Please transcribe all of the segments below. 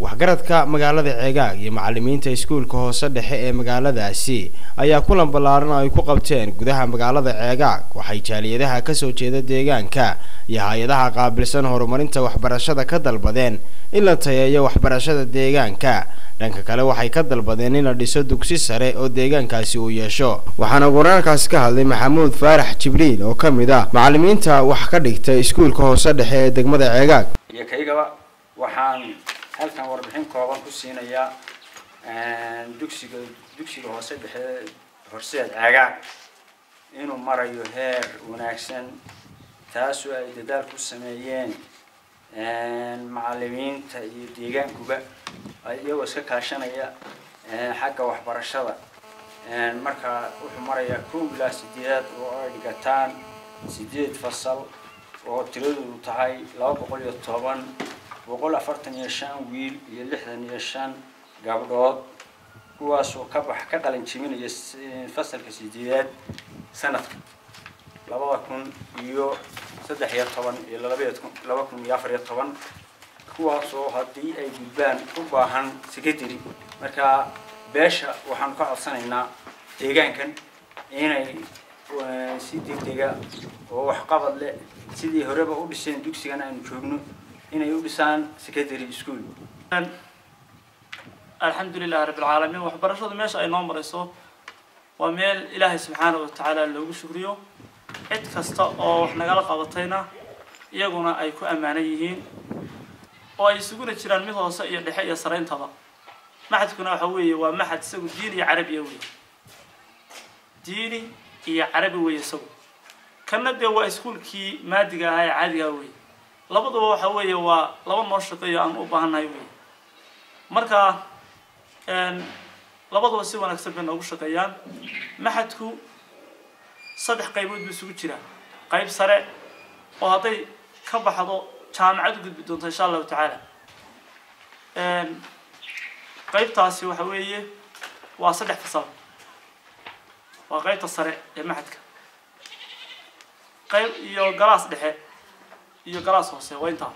Waxgaradka magaalada Ceegaag iyo macalimiinta iskuulka hoose dhexe ee magaaladaasi ayaa kulan ballaaran oo ay ku qabteen gudaha magaalada Ceegaag waxay jaaliyadaha kasoo jeeda deegaanka iyo hay-adaha qaabilsan horumarinta waxbarashada ka dalbadeen in la tayeeyo waxbarashada deegaanka. Dhanka kale waxay ka dalbadeen in la dhiso dugsi sare oo deegaankaasi uu yeesho. Waxaana wararkaasi ka hadlay Maxamuud Faarax Jibriil oo ka mid ah macalimiinta wax ka dhigta iskuulka hoose dhexe ee degmada Ceegaag. Iyo kaygaba waxaan halkan warbixin kooban ku siinayaa dugsiga hoose dhexe Horseed Ceegaag inuu marayo heer wanaagsan, taasoo ay dadaal ku sameeyeen macalimiinta iyo deegaankuba iyagoo iska kaashanaya xagga waxbarashada. Marka wuxuu marayaa 1 ilaa 8aad oo ay dhigataan 8 fasal oo tiradoodu tahay 210, 145 wiil iyo 65 gabdhood, kuwaasoo ka bax ka qalin jebinaya fasalka 8aad sanadka 2013 iyo 2014, kuwaasoo haddii ay gudbaan u baahan secondary. Marka beesha waxaanu ka codsanaynaa deegaankan inay si degdega oo waxqabad leh, sidii horeba u dhiseen dugsigan aynu joogno, inay u dhisaan secondary school. Alxamdulilahi rabbi alcaalamiin. Waxbarashadu meesha ay noo marayso waa meel Ilaahay subxaana wa tacaala loogu shukriyo, cid kasta oo wax nagala qabatayna iyaguna ay ku ammaanan yihiin, oo ay isuguna jiraan mid hoose iyo dhexe iyo sarayntaba. Maxadkuna waxa weeye waa maxad isagu diini iyo carabiya weeye, diini iyo carabi weeye isagu. Kanna dee waa iskuulkii maadiga ahaa ee caadigaa weeye. Labaduba waxa weeye waa laba noo shaqeeyo aan u baahannahay weeye. Marka labaduba si wanaagsan bay noogu shaqeeyaan. Maxadku 3 qaybood buu isugu jiraa: qayb sare oo hadday ka baxdo jaamacad u gudbi doonto insha Allahu tacaala, qaybtaasi waxa weeye waa 3 fasal, waa qaybta sare ee maxadka, qayb iyo galaas dhexe iyo galaas hoose, waa intaa.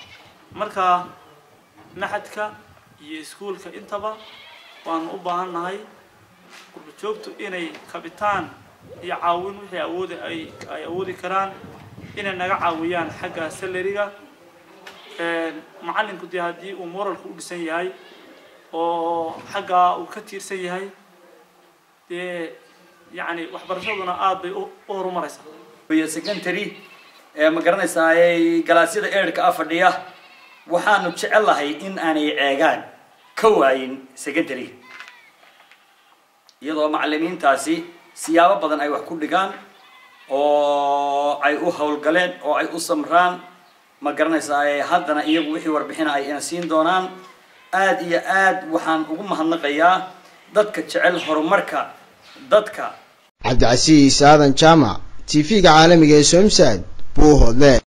Marka maxadka iyo iskuulka intaba waanu u baahan nahay qurba joogtu inay kabitaan iyo caawin wixii awoodi ay awoodi karaan inay naga caawiyaan xagga salariga macallinku. Dee haddii uu moralku u dhisan yahay oo xaggaa uu ka tiirsan yahay, dee yacni waxbarashaduna aada bay u horumaraysaa. Iyo secondary ee ma garanaysaa galaasyada eerka ah fadhiya, waxaanu jecelahay in aanay Ceegaan ka waayin secondary, iyadoo macalimiintaasi siyaabo badan ay wax ku dhigaan oo ay u howlgaleen oo ay u samraan, ma garanaysaa. Haddana iyagu wixii warbixina ay ina siin doonaan. Aada iyo aad waxaan ugu mahadnaqayaa dadka jecel horumarka dadka. Cabdicasiis Aadan Jaamac, TV-ga caalamiga ee Somsad, Buuhoodle.